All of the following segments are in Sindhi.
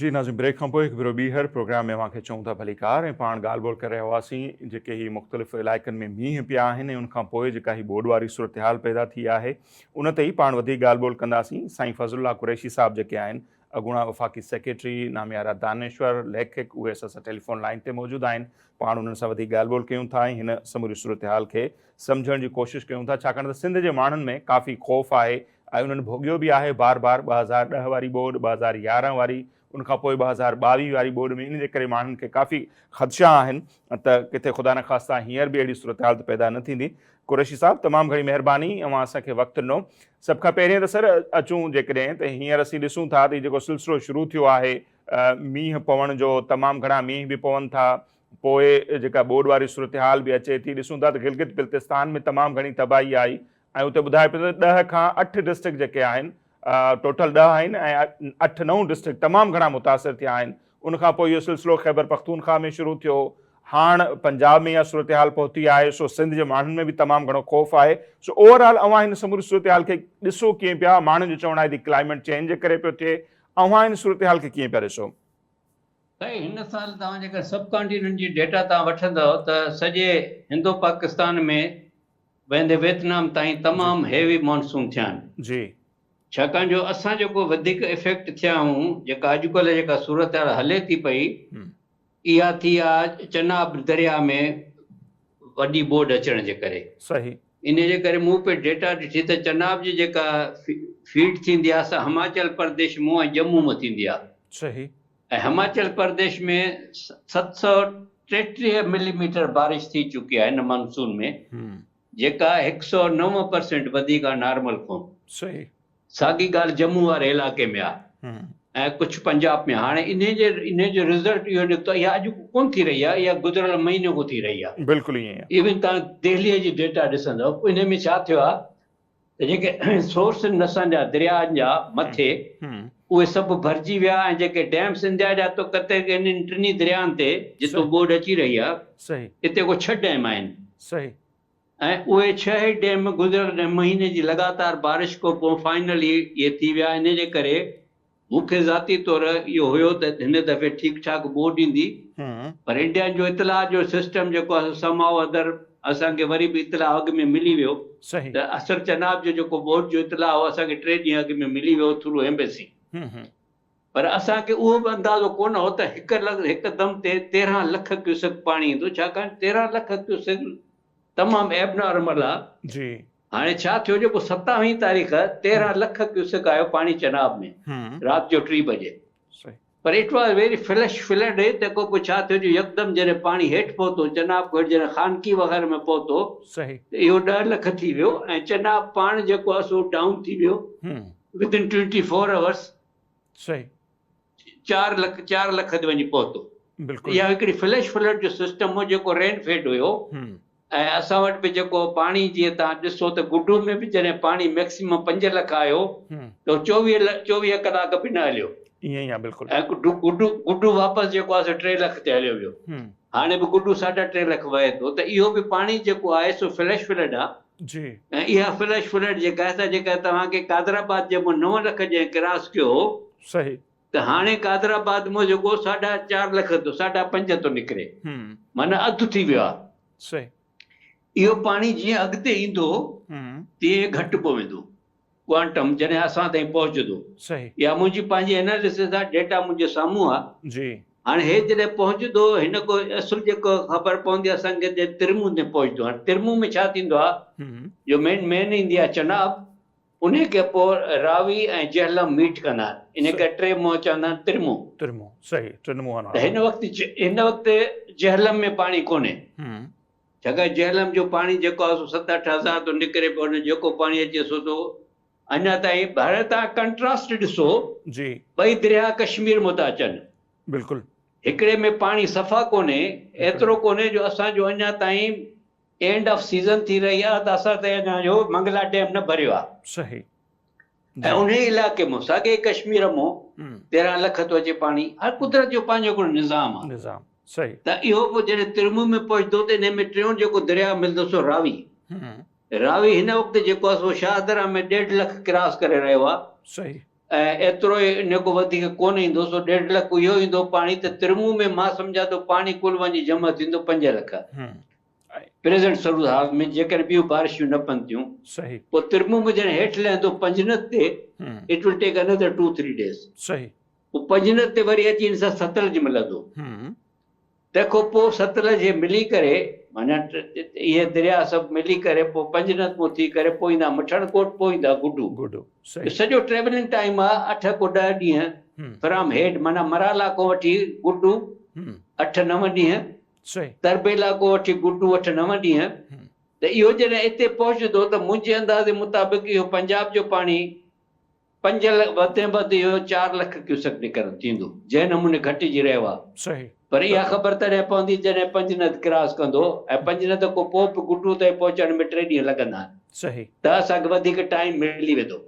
جي ناظرين بريڪ کان پوء هڪ ڀيرو ٻيهر پروگرام ۾ اوهان کي چئون ٿا ڀليڪار ۽ پاڻ ڳالهه ٻولهه ڪري رهيا هئاسين جيڪي هي مختلف علائقن ۾ مينهن پيا آهن ۽ ان کان پوء جيڪا هي ٻوڏ واري صورتحال پيدا ٿي آهي ان تي ئي پاڻ وڌيڪ ڳالهه ٻولهه ڪنداسين سائين فضل الله قريشي صاحب جيڪي آهن اڳوڻا وفاقي سيڪريٽري ناميارا دانشور ليکڪ اهي اسان سان ٽيليفون لائين تي موجود آهن پاڻ انهن سان وڌيڪ ڳالهه ٻولهه ڪيون ٿا ۽ هن سموري صورتحال کي سمجهڻ جي ڪوشش ڪيون ٿا ڇاڪاڻ ته سنڌ جي ماڻهن ۾ ڪافي خوف آهي ۽ انهن ڀوڳيو به آهي بار بار 2010 واري ٻوڏ، 2011 واري، ان کان پوء 2022 واري ٻوڏ ۾ ان جي ڪري ماڻهن کي ڪافي خدشا آهن ته ڪٿي خدا نخواسته هينئر به اهڙي صورتحال ته پيدا نه ٿيندي. قريشي صاحب تمام گهڻي مهرباني اوهان اسان کي وقت ڏنو. سڀ کان پهرين ته سر اچون جيڪڏهن ته هينئر اسين ڏسون ٿا ته هي جيڪو سلسلو شروع ٿيو آهي مينهن پوڻ جو تمام گهڻا مينهن به پون ٿا پوء جيڪا ٻوڏ واري صورتحال به اچي ٿي ڏسون ٿا ته گلگت بلتستان ۾ تمام گهڻي تباهي آئي ۽ اتي ٻڌايو پيو ته ڏهه کان اٺ ڊسٽرڪٽ جيڪي آهن ٽوٽل ڏهه آهن ۽ اٺ نو ڊسٽرڪٽ تمام گهڻا متاثر ٿيا آهن ان کان پوء اهو سلسلو خيبر پختونخواهه ۾ شروع ٿيو هاڻ پنجاب ۾ اها صورتحال پهتي آهي سو سنڌ جي ماڻهن ۾ به تمام گهڻو خوف آهي سو اوور آل اوهان هن سموري صورتحال کي ڏسو ڪيئن پيا ماڻهن جو چوڻ آهي ته ڪلائميٽ چينج جي ڪري پيو ٿئي اوهان هن صورتحال کي ڪيئن پيا ڏسو؟ سائين هن سال توهان جيڪر سب ڪانٽيننٽ جي ڊيٽا توهان وٺندؤ ته سڄي هندو پاڪستان ۾ ويندي ويتنام تائين تمام هيوي مانسون ٿيا آهن. جي. ڇاڪاڻ جو اسان جيڪو وڌيڪ افيڪٽ ٿيا آهيون جيڪا اڄڪلهه جيڪا صورتحال هلي ٿي پئي اها ٿي آ چناب درياء ۾ وڏي ٻوڏ اچڻ جي ڪري. صحيح. انهي جي ڪري مون پڻ ڊيٽا ڏٺي ته چناب جي جيڪا فيڊ ٿيندي آ سا هماچل پرديش مون ۽ ڄمون مان ٿيندي آ. صحيح. ۽ هماچل پرديش ۾ 733 ملي ميٽر بارش ٿي چڪي آهي هن مانسون ۾ جيڪا 109 پرسينٽ وڌيڪ آهي نارمل کان. صحيح. ساڳي ڳالهه ڄمون واري علائقي ۾ آهي ۽ ڪجهه پنجاب ۾ هاڻي انهي جي انهي جو رزلٽ اهو نڪتو اها اڄ ڪونه ٿي رهي آهي اها گذريل مهيني کان ٿي رهي آهي. بلڪل ائين ئي آهي. ايون توهان دهلي جي ڊيٽا ڏسندؤ انهي ۾ ڇا ٿيو آهي ته جيڪي سورس آهن اسان جا درياهن جا مٿي اهي سڀ ڀرجي ويا ۽ جيڪي ڊيمس انڊيا جا تو ڪتي انهن ٽنهي درياهن تي جتو ٻوڏ اچي رهي آهي اتي ڪو ڇهه ڊيم آهن ۽ اهي ڇهه ئي ڊيم گذريل مهيني جي لڳاتار بارش کان پوء فائنلي اهي ٿي ويا انهي جي ڪري مون کي ذاتي طور اهو هيو ته هن دفعي ٺيڪ ٺاڪ ٻوڏ ايندي پر انڊيا جو اطلاع جو سسٽم جيڪو آهي سو سم هائو ادر اسان کي وري به اطلاع اڳ ۾ ملي ويو ته اثر چناب جو جيڪو ٻوڏ جو اطلاع هو اسان کي ٽي ڏينهن اڳ ۾ ملي ويو ٿرو ايمبيسي پر اسان کي اهو به اندازو ڪونه هو ته هڪ هڪ دم تي 13 لک ڪيوسڪ پاڻي ايندو ڇاڪاڻ 13 لک ڪيوسڪ تمام ايبنارمل آ. جي. هاڻي ڇا ٿيو جو پوء ستاويهين تاريخ 13 لک ڪيوسڪ آيو پاڻي چناب ۾ رات جو ٽي بجي پر it was very flash flood تنهن کان پوء ڇا ٿيو جو يڪدم جڏهن پاڻي هيٺ پهتو چناب کان هيٺ جڏهن خانڪي وغيره ۾ پهتو ته اهو ڏهه لک ٿي ويو ۽ چناب پاڻ جيڪو آهي سو ڊائون ٿي ويو ود ان 24 اورس چار لک چار لک تي وڃي پهتو. بلڪل. اها هڪڙي فليش فلڊ جو سسٽم هو جيڪو رين فيڊ هيو ۽ اسان وٽ به جيڪو پاڻي جيئن توهان ڏسو ته گڊو ۾ به جڏهن پاڻي ميڪسيمم پنج لک آيو ته 24 24 ڪلاڪ به نه هليو. ائين ئي آ بلڪل. ۽ گڊو گڊو گڊو واپس جيڪو آهي سو ٽي لک تي هليو ويو. هاڻي به گڊو ساڍا ٽي لک وهي ٿو ته اهو به پاڻي جيڪو آهي سو فليش فلڊ آ. جي. ۽ اها فلش فلڊ جيڪا آهي سا جيڪا توهان کي قادر آباد جي مون نو لک جنهن ڪراس ڪيو هو. صحيح. ته هاڻي قادر آباد مون جيڪو ساڍا چار لک ٿو ساڍا پنج ٿو نڪري. معنيٰ اڌ ٿي ويو آهي. صحيح. اهو پاڻي جيئن اڳتي ايندو تيئن گهٽبو ويندو. ڪوانٽم جڏهن اسان تائين پهچندو. صحيح. اها منهنجي پنهنجي اناليسس آهي، ڊيٽا منهنجي سامهون آهي. جي. هاڻي هي جڏهن پهچندو هن ڪو اصل جيڪو خبر پوندي اسان کي جڏهن ترمون تي پهچندو. هاڻي ترمون ۾ ڇا ٿيندو آهي جو مين مين ايندي آهي چناب انهي کي پوء راوي ۽ جهلم ميٽ ڪندا آهن. انهي ڪري ٽي منهن چوندا آهن ترمون. ترمون صحيح ٽن منهن وارو. ته هن وقت هن وقت جهلم ۾ پاڻي ڪونهي. ڇاڪاڻ جهلم جو پاڻي جيڪو آهي سو ست اٺ هزار ٿو نڪري پيو ان جيڪو پاڻي اچي سو ٿو اڃا تائين هاڻي توهان ڪنٽراسٽ ڏسو جي. ٻئي درياهه ڪشمير مان ٿا اچن. بلڪل. هڪڙي ۾ پاڻي صفا ڪونهي ايترو ڪونهي جو اسان جو اڃا تائين اينڊ آف سيزن ٿي رهي آهي ته اسان تائين اڃا جو منگلا ڊيم نه ڀريو آهي. صحيح. ۽ انهي علائقي مون ساڳئي ڪشمير مون 13 لک ٿو اچي پاڻي. هر قدرت جو پنهنجو هڪڙو نظام آهي. نظام صحيح. ته اهو به جڏهن ترمو ۾ پهچندو ته انهي ۾ ٽيون جيڪو درياء ملندو سو راوي. راوي هن وقت جيڪو آهي سو شاهدره ۾ ڏيڍ لک ڪراس ڪري رهيو آهي. صحيح. ۽ ايترو ئي ان کان وڌيڪ ڪونه ايندو سو ڏيڍ لک اهو ايندو پاڻي ته ترمو ۾ مان سمجهان ٿو پاڻي ڪل وڃي جمع ٿيندو 5 لک. پريزنٽ صورت حال ۾ جيڪڏهن ٻيون بارشون نه پون ٿيون. صحيح. پوء ترمو ۾ جڏهن هيٺ لهندو پنجند تي it will take another two three days. صحيح. پوء پنجند تي وري اچي ان سان ستلج ملندو. تنهن کان پوء ستلج هي ملي ڪري معنيٰ اهي درياء سڀ ملي ڪري پوء پنجند مون ٿي ڪري پوء ايندا مٺڻ ڪوٽ پوء ايندا گڊو. گڊو صحيح. سڄو ٽريولنگ ٽائيم آ اٺ ڪو ڏهه ڏينهن فرام هيڊ معنيٰ مرالا کان وٺي گڊو اٺ نو ڏينهن صحيح. تربيلا کان وٺي گڊو اٺ نو ڏينهن ته اهو جڏهن اتي پهچندو ته منهنجي اندازي مطابق اهو پنجاب جو پاڻي پنج لک وڌ ۾ وڌ اهو چار لک ڪيوسڪ نڪرندو ٿيندو جنهن نموني گهٽجي رهيو آهي. صحيح. پر اها خبر تڏهن پوندي جڏهن پنجند ڪراس ڪندو ۽ پنجند کان پوء به گڊو تائين پهچڻ ۾ ٽي ڏينهن لڳندا آهن. صحيح. ته اسان کي وڌيڪ ٽائيم ملي ويندو.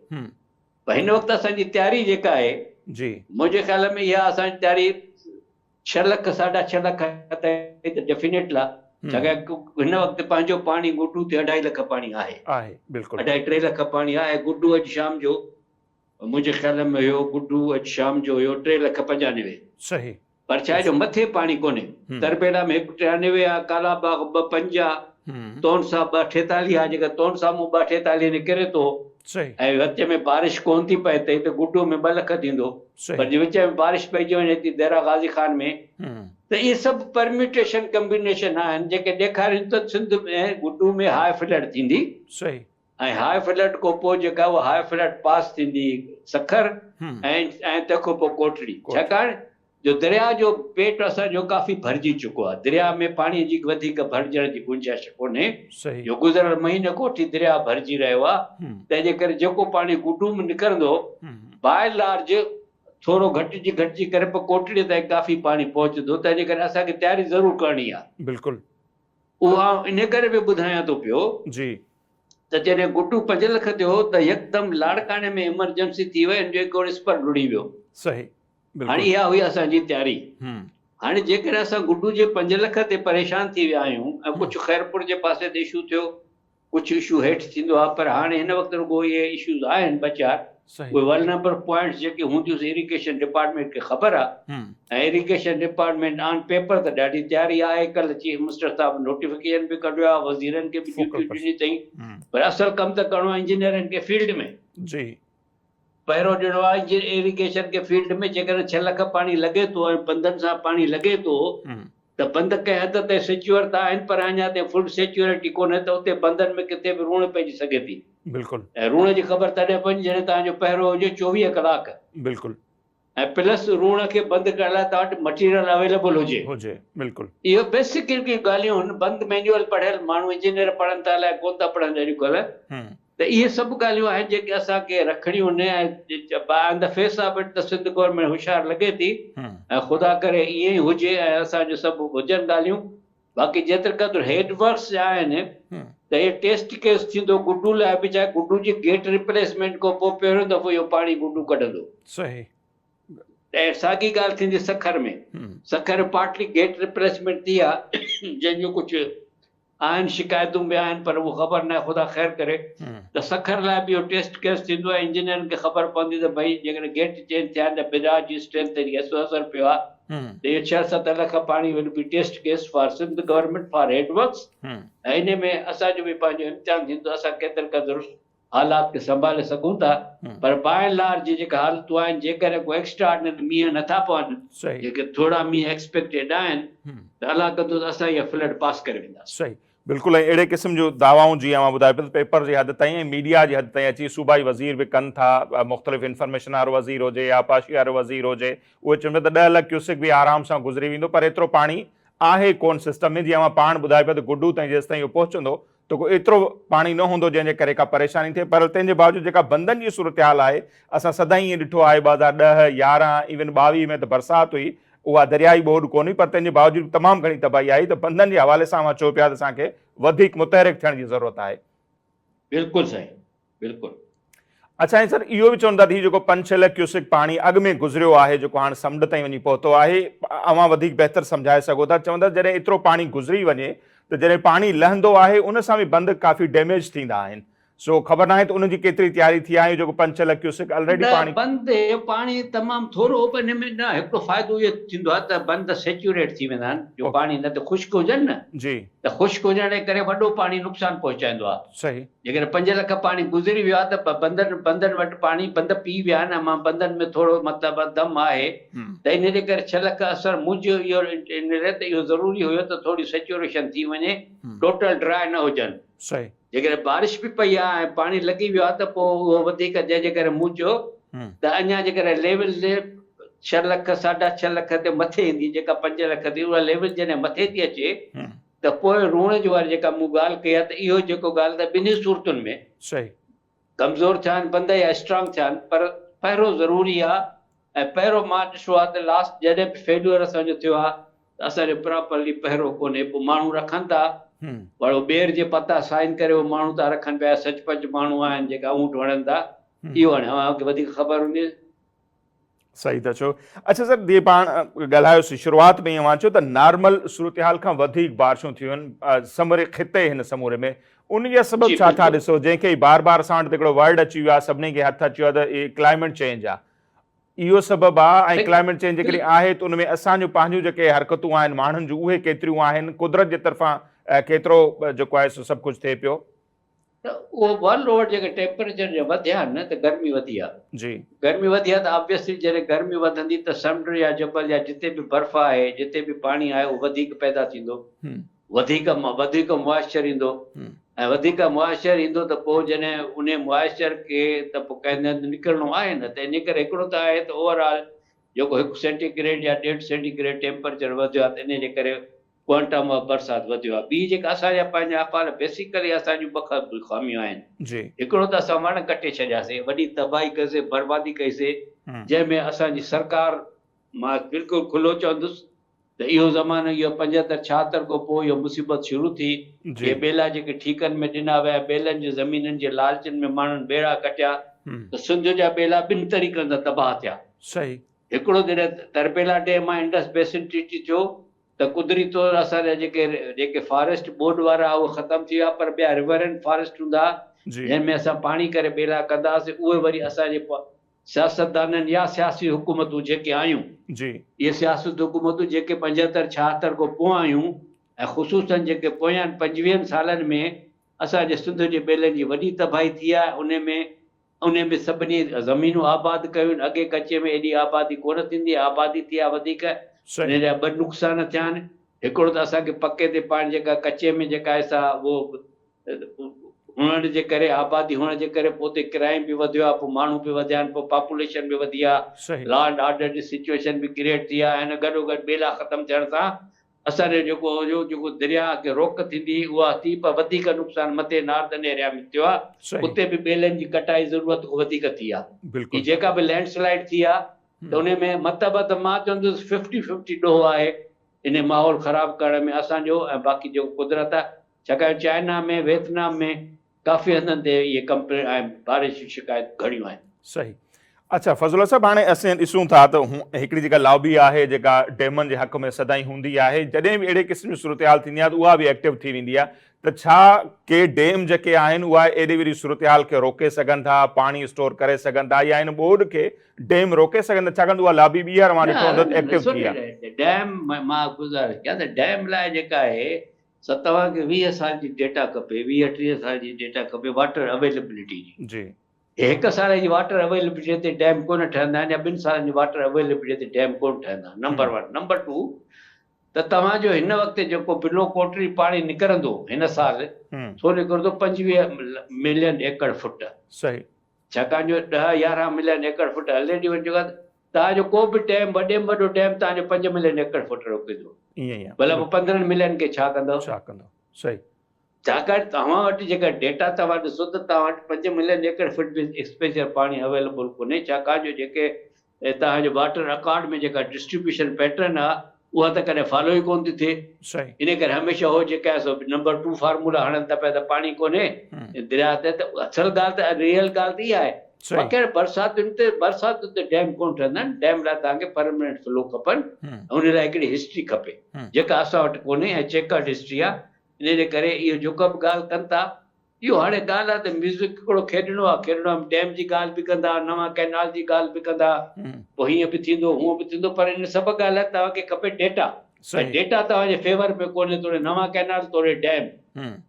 پر هن وقت اسان جي تياري جيڪا آهي جي. منهنجي خيال ۾ اها اسان جي تياري ڇهه لک ساڍا ڇهه لک تائين ته ڊيفينيٽ آ ڇاڪاڻ هن وقت پنهنجو پاڻي گڊو تي اڍائي لک پاڻي آهي. آهي بلڪل. اڍائي ٽي لک پاڻي آهي گڊو اڄ شام جو منهنجي خيال ۾ هيو گڊو اڄ شام جو هيو ٽي لک پنجانوي. صحيح. پر ڇا آهي جو مٿي پاڻي ڪونهي. تربيلا ۾ هڪ ٽيانوي آ ڪالا باغ ٻه پنج آ تونسا ٻه اٺيتاليهه آ جيڪا تونسا مون ٻه اٺيتاليهه نڪري ٿو ۽ وچ ۾ بارش ڪونه ٿي پئي ته هتي گڊو ۾ ٻه لک ٿيندو پر جي وچ ۾ بارش پئجي وڃي ٿي ديرا غازي خان ۾ ته اهي سڀ پرميوٽيشن ڪمبينيشن آهن جيڪي ڏيکارين ته سنڌ ۾ گڊو ۾ هاء فلڊ ٿيندي ۽ هاء فلڊ کان پوء جيڪا اها هاء فلڊ پاس ٿيندي سکر ۽ تنهن کان پوء ڪوٽڙي ڇاڪاڻ جو درياء جو پيٽ اسان جو ڪافي ڀرجي چڪو آهي، درياء ۾ پاڻي جي وڌيڪ ڀرجڻ جي گنجائش ڪونهي، جو گذريل مهيني کان وٺي درياء ڀرجي رهيو آهي، تنهن جي ڪري جيڪو پاڻي گڊو ۾ نڪرندو باء لارج ٿورو گهٽجي گهٽجي ڪري پر ڪوٽڙي تائين ڪافي پاڻي پهچندو، تنهن جي ڪري اسان کي تياري ضرور ڪرڻي آهي. بلڪل. اهو آئون انهي ڪري به ٻڌايان ٿو پيو. جي. ته جڏهن گڊو پنج لک ٿيو ته يڪدم لاڙڪاڻي ۾ ايمرجنسي ٿي وئي، ان جو هڪ اسپر لڙهي ويو. صحيح. هاڻي اها هئي اسان جي تياري. هاڻي جيڪڏهن اسان گڊو جي پنج لک تي پريشان ٿي ويا آهيون ۽ ڪجهه خيرپور جي پاسي تي اشو ٿيو، ڪجهه اشو هيٺ ٿيندو آهي پر هاڻي هن وقت رڳو اهي اشوز آهن ٻه چار، اهي ولنربل پوائنٽس جيڪي هونديون سي ايريگيشن ڊپارٽمينٽ کي خبر آهي ۽ ايريگيشن ڊپارٽمينٽ آن پيپر ته ڏاڍي تياري آهي، ڪلهه چيف منسٽر صاحب نوٽيفڪيشن به ڪڍيو آهي، وزيرن کي به ڊيوٽيون ڏنيون اٿئي پر اصل ڪم ته ڪرڻو آهي انجنيئرن کي فيلڊ ۾. جي. پهرو ڏيڻو آهي جي ايريگيشن کي فيلڊ ۾ جيڪڏهن ڇهه لک پاڻي لڳي ٿو ۽ بندن سان پاڻي لڳي ٿو ته بند ڪنهن حد تائين سيڪيور ته آهن پر اڃا تائين فل سيڪيورٽي ڪونهي ته اتي بندن ۾ ڪٿي به روڻ پئجي سگهي ٿي. بلڪل. ۽ روڻ جي خبر تڏهن پوندي جڏهن توهان جو پهرو هجي 24 ڪلاڪ. بلڪل. ۽ پلس روڻ کي بند ڪرڻ لاء توهان وٽ مٽيريل اويليبل هجي. هجي بلڪل. اهو بيسڪ هڪڙيون ڳالهيون هن بند مينيوئل پڙهيل ماڻهو انجنيئر پڙهن ٿا الائي ڪونه ٿا پڙهن اڄڪلهه. ته اهي سڀ ڳالهيون آهن جيڪي اسان کي رکڻيون آهن ۽ آن the fee of it ته سنڌ گورنمينٽ هوشيار لڳي ٿي ۽ خدا ڪري ائين ئي هجي ۽ اسان جو سڀ هجن ڳالهيون باقي جيتري قدر هيڊ ورڪس جا آهن ته اهي ٽيسٽ ڪيس ٿيندو گڊو لاء به چاهي گڊو جي گيٽ ريپليسمينٽ کان پوء پهريون دفعو اهو پاڻي گڊو ڪڍندو. صحيح. ۽ ساڳي ڳالهه ٿيندي سکر ۾ سکر پارٽلي گيٽ ريپليسمينٽ ٿي آهي جنهن جو ڪجهه آهن شڪايتون به آهن پر اهو خبر ناهي خدا خير ڪري ته سکر لاء به اهو ٽيسٽ ڪيس ٿيندو ۽ انجنيئرن کي خبر پوندي ته ڀئي جيڪڏهن گيٽ چينج ٿيا آهن ته بئراج جي اسٽرينٿ تي ايترو اثر پيو آهي ته اهو ڇهه ست لک پاڻي will be test case for Sindh government for head works ۽ انهي ۾ اسان جو به پنهنجو امتحان ٿيندو اسان ڪيتري قدر حالات کي سنڀالي سگهون ٿا پر باء اينڊ لارج جيڪا حالتون آهن جيڪڏهن ڪو ايڪسٽرا آرڊنري مينهن نٿا پون جيڪي ٿورا مينهن ايڪسپيڪٽيڊ آهن ته الله ڪندو ته اسان اها فلڊ پاس ڪري وينداسين. صحيح بلڪل ۽ اهڙي قسم جون دعوائون جيئن اوهان ٻڌايو پيا ته پيپر جي حد تائين ۽ ميڊيا جي حد تائين اچي صوبائي وزير به ڪن ٿا مختلف انفارميشن وارو وزير هجي يا آبپاشي وارو وزير هجي اهي چون پيا ته 10 لک ڪيوسڪ به آرام سان گذري ويندو پر ايترو پاڻي آهي ڪون سسٽم ۾ جيئن اوهان پاڻ ٻڌايو پيا ته گڊو تائين جيستائين اهو پهچندو ته ڪو ايترو پاڻي نه هوندو جنهن جي ڪري ڪا پريشاني ٿئي پر تنهن جي باوجود جيڪا بندن جي صورتحال آهي اسان سدائين ائين ڏٺو آهي 2010، 11 ايون 22 ۾ ته برسات هئي اها دريائي ٻوڏ ڪونه هئي پر تنهن جي باوجود به تمام گهڻي تباهي آئي ته بندن جي حوالي سان اوهان چئو پيا ته اسان کي وڌيڪ متحرڪ ٿيڻ جي ضرورت آهي. بلڪل سائين بلڪل. اڇا ۽ سر اهو به چون ٿا ته هي جيڪو پنج ڇهه لک ڪيوسڪ پاڻي اڳ ۾ گذريو آهي جيڪو هاڻ سمنڊ تائين وڃي پهتو آهي اوهان وڌيڪ بهتر سمجهائي سگهو ٿا چون ٿا جڏهن ايترو پاڻي گذري وڃي ته جڏهن پاڻي لهندو آهي ان سان به بند ڪافي ڊيميج ٿيندا آهن سو خبر ناهي ته ان جي ڪيتري تياري ٿي آهي جيڪو پنج ڇهه لک ڪيوسڪ الريڊي نه پاڻي بند جو پاڻي تمام ٿورو هو پر ان ۾ نه هڪڙو فائدو اهو ٿيندو آهي ته بند سيچوريٽ ٿي ويندا آهن جو پاڻي نه ته خشڪ هجن نه جي ته خشڪ هجڻ جي ڪري وڏو پاڻي نقصان پهچائيندو آهي. صحيح. جيڪڏهن پنج لک پاڻي گذري ويو آهي ته بندن بندن وٽ پاڻي بند پي ويا آهن ۽ مان بندن ۾ ٿورو مطلب دم آهي ته ان جي ڪري ڇهه لک اثر منهنجو اهو ان ريت اهو ضروري هيو ته ٿوري سيچوريشن ٿي وڃي ٽوٽل ڊراء نه هجن. صحيح. جيڪڏهن بارش به پئي آهي ۽ پاڻي لڳي ويو آهي ته پوء اهو وڌيڪ جنهن جي ڪري مون چيو ته اڃا جيڪڏهن ليول ڇهه لک ساڍا ڇهه لک تي مٿي ايندي جيڪا پنج لک ٿي اها ليول جڏهن مٿي ٿي اچي ته پوء روئڻ جي واري جيڪا مون ڳالهه ڪئي آهي ته اهو جيڪو ڳالهه ته ٻنهي صورتن ۾ صحيح. ڪمزور ٿيا آهن بند يا اسٽرانگ ٿيا آهن پر پهرو ضروري آهي ۽ پهرو مان ڏٺو آهي ته لاسٽ جڏهن به فيليور اسان جو ٿيو آهي ته اسان جو پراپرلي پهرو ڪونهي پوء ماڻهو رکن ٿا پر اهو ٻير جي پتا سائن ڪري اهو ماڻهو ٿا رکن پيا سچ پچ ماڻهو آهن جيڪا اونٽ وڻن ٿا اهو هاڻي اوهان کي وڌيڪ خبر هوندي. صحيح ٿا چئو. اڇا سر جي پاڻ ڳالهايوسين شروعات ۾ ئي اوهان چيو ته نارمل صورتحال کان وڌيڪ بارشون ٿيون آهن سموري خطي هن سموري ۾ ان جا سبب ڇا ٿا ڏسو جنهن کي بار بار اسان وٽ هڪڙو ورڊ اچي ويو آهي سڀني کي هٿ اچي ويو آهي ته ڪلائميٽ چينج آهي اهو سبب آهي ۽ ڪلائميٽ چينج جيڪڏهن آهي ته ان ۾ اسان جون پنهنجون جيڪي حرڪتون آهن ماڻهن جون اهي ڪيتريون آهن قدرت جي طرفان ڪيترو جيڪو آهي سو سڀ ڪجهه ٿئي پيو. ته اهو ورلڊ اوور جيڪي ٽيمپريچر جي وڌيا آهن نه ته گرمي وڌي آهي. جي. گرمي وڌي آهي ته آبويسلي جڏهن گرمي وڌندي ته سمنڊ يا جبل يا جتي به برف آهي جتي به پاڻي آهي اهو وڌيڪ پيدا ٿيندو وڌيڪ وڌيڪ موائسچر ايندو ۽ وڌيڪ موائسچر ايندو ته پوء جڏهن انهي موائسچر کي ته پوء ڪنهن هنڌ نڪرڻو آهي نه ته انهي ڪري هڪڙو ته آهي ته اوور آل جيڪو هڪ سينٽي گريڊ يا ڏيڍ سينٽي گريڊ ٽيمپريچر وڌيو آهي ته انهي جي ڪري ڪوانٽم آف برسات وڌيو آهي. ٻي جيڪا اسان جا پنهنجا افعال بيسيڪلي اسان جون ٻه خاميون آهن. هڪڙو ته اسان وڻ ڪٽي ڇڏياسي، وڏي تباهي ڪئي سي، بربادي ڪئي سي، جنهن ۾ اسان جي سرڪار مان بلڪل کلو چوندس ته اهو زمانو اهو پنجهتر ڇاهتر کان پوء اهو مصيبت شروع ٿي، اهي ٻيلا جيڪي ٺيڪن ۾ ڏنا ويا، ٻيلن جي زمينن جي لالچن ۾ ماڻهن ٻيڙا ڪٽيا ته سنڌ جا ٻيلا ٻن طريقن سان تباهه ٿيا. هڪڙو جڏهن تربيلا ڊيم مان انڊس بيسن ٽريٽي ٿيو ته قدرتي طور اسان جا جيڪي جيڪي فاريسٽ ٻوڏ وارا اهي ختم ٿي ويا پر ٻيا ريورين فاريسٽ هوندا جنهن ۾ اسان پاڻي ڪري ٻيلا ڪندا هئاسين اهي وري اسان جي سياستدانن يا سياسي حڪومتون جيڪي آيون اهي سياست حڪومتون جيڪي پنجهتر ڇاهتر کان پوء آيون ۽ خصوصن جيڪي پويان پنجويهن سالن ۾ اسان جي سنڌ جي ٻيلن جي وڏي تباهي ٿي آهي انهي ۾ انهي ۾ سڀني زمينون آباد ڪيون آهن، اڳي ڪچي ۾ ايڏي آبادي ڪونه ٿيندي هئي، آبادي ٿي آهي وڌيڪ، انهي جا ٻه نقصان ٿيا آهن، هڪڙو ته اسان کي پڪي تي پاڻي جيڪا ڪچي ۾ جيڪا آهي سا اهو هئڻ جي ڪري آبادي هئڻ جي ڪري پوء اتي ڪرائيم به وڌيو آهي، پوء ماڻهو به وڌيا آهن، پوء پاپوليشن به وڌي آهي، لا اينڊ آرڊر جي سچوئيشن به ڪريئيٽ ٿي آهي ۽ گڏوگڏ ٻيلا ختم ٿيڻ سان اسان جو جيڪو جو جيڪو درياهه کي روڪ ٿيندي هئي اها ٿي پر وڌيڪ نقصان مٿي ناردرن ايريا ۾ ٿيو آهي اتي به ٻيلن جي ڪٽائي ضرورت کان وڌيڪ ٿي آهي هي جيڪا به لينڊ سلائيڊ ٿي آهي ته انهي ۾ مطلب ته مان چوندس ففٽي ففٽي ڏوهه آهي انهي ماحول خراب ڪرڻ ۾ اسان جو ۽ باقي جيڪو قدرت آهي ڇاڪاڻ چائنا ۾ ويتنام ۾ ڪافي هنڌن تي اهي ڪمپلين ۽ بارش جون شڪايتون گهڻيون آهن. صحيح. اڇا فضل الله صاحب هاڻي اسين ڏسون ٿا ته هڪڙي جيڪا لابي آهي جيڪا ڊيمن جي حق ۾ سدائين هوندي آهي جڏهن به اهڙي قسم جي صورتحال ٿيندي آهي ته اها به ايڪٽو ٿي ويندي آهي ته ڇا ڪي ڊيم جيڪي آهن اها ايڏي وڏي صورتحال کي روڪي سگهن ٿا پاڻي اسٽور ڪري سگهن ٿا يا هن ٻوڏ کي ڊيم روڪي سگهن ٿا ڇاڪاڻ ته اها لابي ٻيهر اوهان ڏٺو هوندو ته ايڪٽو ٿي آهي. ڊيم مان گذارش ڪيان ته ڊيم لاء جيڪا آهي سر توهان کي 20 سال جي ڊيٽا کپي 20 30 سال جي ڊيٽا کپي واٽر اويليبلٽي جي. جي. هي هڪ سال جي واٽر اويليبلٽي تي ڊيم ڪونه ٺهندا آهن يا ٻن سالن جي واٽر اويليبلٽي تي ڊيم ڪونه ٺهندا نمبر ون نمبر ٽو ته توهان جو هن وقت جيڪو بلو ڪوٽڙي پاڻي نڪرندو هن سال سو نڪرندو 25 ملين ايڪڙ فٽ. صحيح. ڇاڪاڻ جو ڏهه 11 ملين ايڪڙ فٽ الريڊي وڃي چڪا توهان جو ڪو به ڊيم وڏي ۾ وڏو ڊيم توهان جو پنج ملين ايڪڙ فوٽ روڪيندو. ائين ئي آهي. ڀلا پوء 15 ملين کي ڇا ڪندؤ؟ ڇا ڪندؤ؟ صحيح. ڇاڪاڻ توهان وٽ جيڪا ڊيٽا توهان ڏسو ته توهان وٽ پنج ملين ايڪڙ فوٽ به ايڪسپيچر پاڻي اويليبل ڪونهي ڇاڪاڻ جو جيڪي توهان جو واٽر اڪارڊ ۾ جيڪا ڊسٽريبيوشن پيٽرن آهي اها ته ڪڏهن فالو ئي ڪونه ٿي ٿئي. صحيح. ان ڪري هميشه هو جيڪا آهي سو نمبر ٽو فارمولا هڻن ٿا پيا ته پاڻي ڪونهي درياهه تي ته اصل ڳالهه ته ريئل ڳالهه ته اها آهي. بقير برساتن تي برساتن تي ڊيم ڪونه ٺهندا آهن، ڊيم لاء توهان کي پرمننٽ فلو کپن ۽ ان لاء هڪڙي هسٽري کپي جيڪا اسان وٽ ڪونهي ۽ چيڪرڊ هسٽري آهي. ان جي ڪري اهو جيڪا به ڳالهه ڪن ٿا اهو هاڻي ڳالهه آهي ته ميوزڪ هڪڙو کيڏڻو آهي کيڏڻو آهي ڊيم جي ڳالهه به ڪندا نوان ڪئنال جي ڳالهه به ڪندا پوء هيئن به ٿيندو هونئن به ٿيندو پر ان سڀ ڳالهه لاء توهان کي کپي ڊيٽا ۽ ڊيٽا توهان جي فيور ۾ ڪونهي توڙي نوان ڪئنال توڙي ڊيم.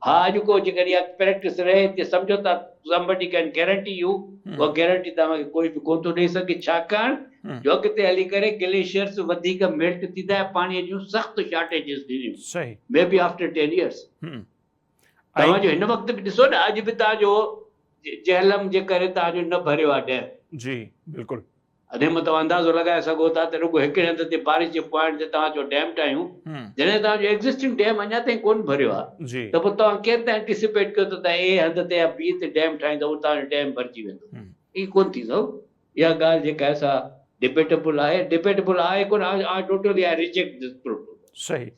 ها اڄ ڪو جيڪڏهن اها پريڪٽس رهي ته سمجهو ته Somebody can guarantee you اها گيرنٽي توهان کي ڪوئي به ڪونه ٿو ڏئي سگهي ڇاڪاڻ جو اڳتي هلي ڪري گليشيئرز وڌيڪ ميلٽ ٿيندا ۽ پاڻي جون سخت شارٽيجز ٿينديون مي بي آفٽر ٽين يئرز. توهان جو هن وقت به ڏسو نه اڄ به توهان جو جهلم جي ڪري توهان جو نه ڀريو آهي ڊيم. جي بلڪل. انهيء مان توهان اندازو لڳائي سگهو ٿا ته رڳو هڪڙي هنڌ تي بارش جي پوائنٽ تي توهان چئو ڊيم ٺاهيون، جڏهن توهان جو ايگزسٽنگ ڊيم اڃا تائين ڪونه ڀريو آهي ته پوء توهان ڪيئن ٿا اينٽيسپيٽ ڪيو ته توهان اي هنڌ تي يا بي تي ڊيم ٺاهيندؤ اهو توهان جو ڊيم ڀرجي ويندو. ائين ڪونه ٿيندو. اها ڳالهه جيڪا آهي سا ڊبيٽبل آهي، ڊبيٽبل آهي ڪونه، I totally I reject this proposal. صحيح.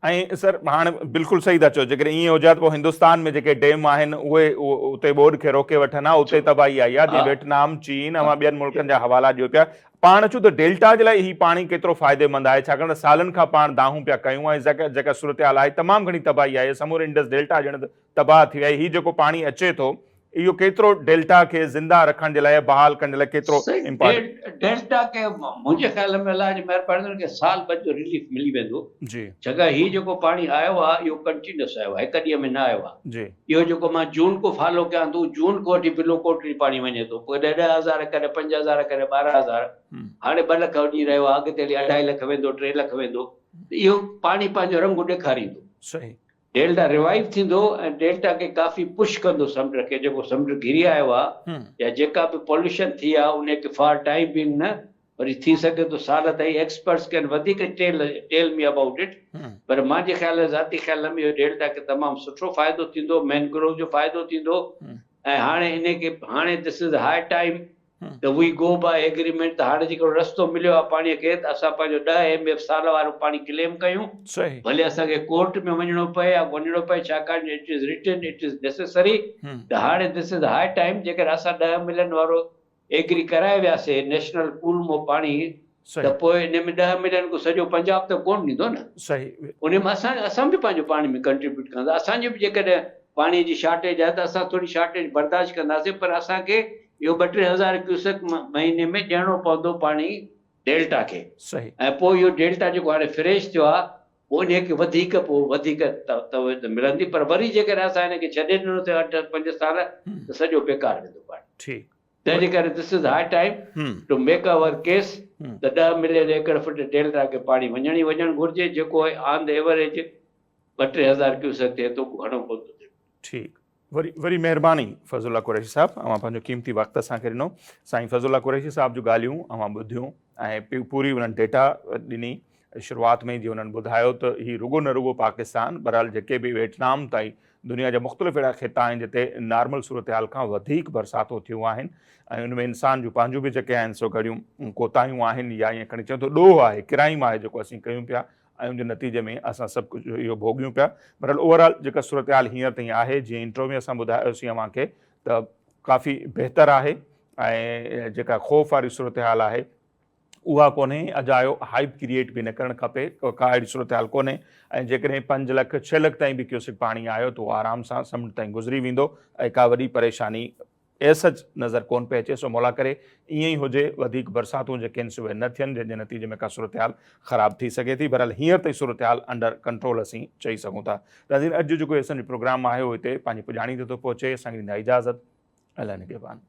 ۽ سر هاڻ بلڪل صحيح ٿا چئو جيڪڏهن ائين هجي ها ته پوء هندستان ۾ جيڪي ڊيم آهن اهي اتي ٻوڏ کي روڪي وٺن ها اتي تباهي آئي آهي جيئن ويٽنام چين اوهان ٻين ملڪن جا حوالا ڏيو پيا پاڻ اچون ته ڊيلٽا جي لاء هي پاڻي ڪيترو فائديمند آهي ڇاڪاڻ ته سالن کان پاڻ دانهون پيا ڪيون ۽ جيڪا صورتحال آهي تمام گهڻي تباهي آئي آهي سموري انڊس ڊيلٽا ڄڻ ته تباهه ٿي وئي آهي هي جيڪو پاڻي اچي ٿو اهو ڪيترو ڊيلٽا کي زنده رکڻ جي لاء يا بحال ڪرڻ جي لاء ڪيترو امپارٽنٽ. سائين ڊيلٽا کي منهنجي خيال ۾ الله جي مهرباني سان ان کي سال ٻه جو رليف ملي ويندو. جي. ڇاڪاڻ هي جيڪو پاڻي آيو آهي اهو ڪنٽينيوس آيو آهي هڪ ڏينهن ۾ نه آيو آهي. جي. اهو جيڪو مان جون کان فالو ڪيان ٿو جون کان وٺي بلو ڪوٽڙي پاڻي وڃي ٿو پوء ڪڏهن 10,000 ڪڏهن 5,000 ڪڏهن 12,000 هاڻي ٻه لک وڃي رهيو آهي اڳتي هلي اڍائي لک ويندو ٽي لک ويندو ته اهو پاڻي پنهنجو رنگ ڏيکاريندو. صحيح. ڊيلٽا ريوائيو ٿيندو ۽ ڊيلٽا کي ڪافي پش ڪندو سمنڊ کي جيڪو سمنڊ گهري آيو آ يا جيڪا به پوليوشن ٿي آ انهي کي فار ٽائيم بينگ نه وري ٿي سگهي ٿو سال تائين ايڪسپرٽس ڪين وڌيڪ tell tell me about it پر مانجي خيال ذاتي خيال ۾ اهو ڊيلٽا کي تمام سٺو فائدو ٿيندو مينگروو جو فائدو ٿيندو ۽ هاڻي انهي کي هاڻي دس از هاء ٽائيم ته وي گو باء ايگريمينٽ ته هاڻي جيڪو رستو مليو آهي پاڻي کي ته اسان پنهنجو ڏهه ايم ايف سال وارو پاڻي ڪليم ڪيون ڀلي اسان کي ڪورٽ ۾ وڃڻو پئي يا وڃڻو پئي ڇاڪاڻ جو it is written it is necessary ته هاڻي دس از هاء ٽائيم جيڪڏهن اسان ڏهه ملين وارو ايگري ڪرائي وياسي نيشنل پول مون پاڻي ته پوء ان ۾ ڏهه ملين ڪو سڄو پنجاب ته ڪونه ڏيندو نه ان ۾ اسان اسان به پنهنجو پاڻي ۾ ڪنٽريبيوٽ ڪندا اسان جو به جيڪڏهن پاڻي جي شارٽيج آهي ته اسان ٿوري شارٽيج برداشت ڪنداسين پر اسان کي اهو ٻه ٽي هزار ڪيوسڪ مهيني ۾ ڏيڻو پوندو پاڻي ڊيلٽا کي ۽ پوء اهو ڊيلٽا جيڪو هاڻي فريش ٿيو آهي پوء انهي کي وڌيڪ پوء وڌيڪ توجه ملندي پر وري جيڪڏهن اسان هن کي ڇڏي ڏنو ته اٺ پنج سال ته سڄو بيڪار ويندو پاڻي. تنهن جي ڪري this is high time to make our case ته ڏهه ملين ايڪڙ فٽ ڊيلٽا کي پاڻي وڃڻ ئي وڃڻ گهرجي جيڪو آن the average ٻه ٽي هزار ڪيوسڪ ٿئي ٿو گهڻو ڪونه ٿو ٿئي. ٺيڪ وري وري مهرباني فضل الله قريشي صاحب اوهان پنهنجو قيمتي وقت اسان کي ڏنو سائين فضل الله قريشي صاحب جون ڳالهيون اوهان ٻڌيون ۽ پوري انهن ڊيٽا ڏني شروعات ۾ جي انهن ٻڌايو ته هي رڳو نه رڳو پاڪستان بهرحال جيڪي به ويٽنام تائين دنيا جا مختلف اهڙا خطا آهن جتي نارمل صورتحال کان وڌيڪ برساتون ٿيون آهن ۽ ان ۾ انسان جون پنهنجون به جيڪي آهن سو گهڻيون ڪوتاهيون آهن يا ائين کڻي چئون ته ڏوهه آهي ڪرائيم آهي جيڪو اسين ڪيون پيا ۽ ان جي نتيجي ۾ اسان سڀ ڪجهه اهو ڀوڳيون پيا بهرحال اوور آل جيڪا صورتحال هينئر تائين آهي جيئن انٽرو ۾ اسان ٻڌايوسين اوهان کي ته ڪافي بهتر آهي ۽ جيڪا خوف واري صورتحال آهي اها ڪونهي، اجايو هائپ ڪريئيٽ به نه ڪرڻ کپي، ڪا اهڙي صورتحال ڪونهي ۽ جيڪڏهن پنج لک ڇهه لک تائين به ڪيوسڪ پاڻي آيو ته اهو آرام سان سمنڊ تائين گذري ويندو ۽ ڪا وڏي پريشاني ايز سچ نظر ڪونه پئي اچي، سو مولا ڪري ائين ئي هجي، وڌيڪ برساتون جيڪي آهن سي اهي نه ٿين جنهن جي نتيجي ۾ ڪا صورتحال خراب ٿي سگهي ٿي، بهرحال هينئر تائين صورتحال انڊر ڪنٽرول اسين چئي سگهون ٿا. ناظرين اڄ جو جيڪو اسان جو پروگرام آهي اهو هتي پنهنجي پڄاڻي تي ٿو پهچي، اسان کي ڏيندا اجازت، الله نگهبان.